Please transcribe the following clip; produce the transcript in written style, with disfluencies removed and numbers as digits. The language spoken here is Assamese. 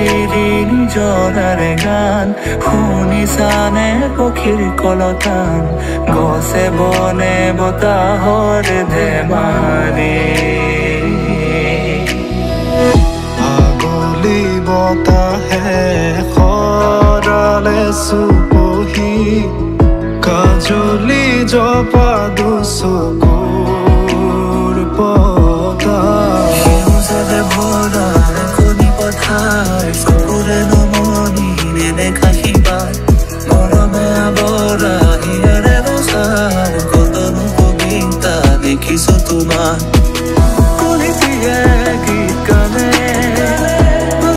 সোৱণশিৰি নিজৰাৰে গান, শুনিছানে পক্ষীৰ কলতান, গছে বনে বতাহৰ ধেমালি। আগলি বতাহে সৰালে চুপহি, কাজলি জপা দুচকুত।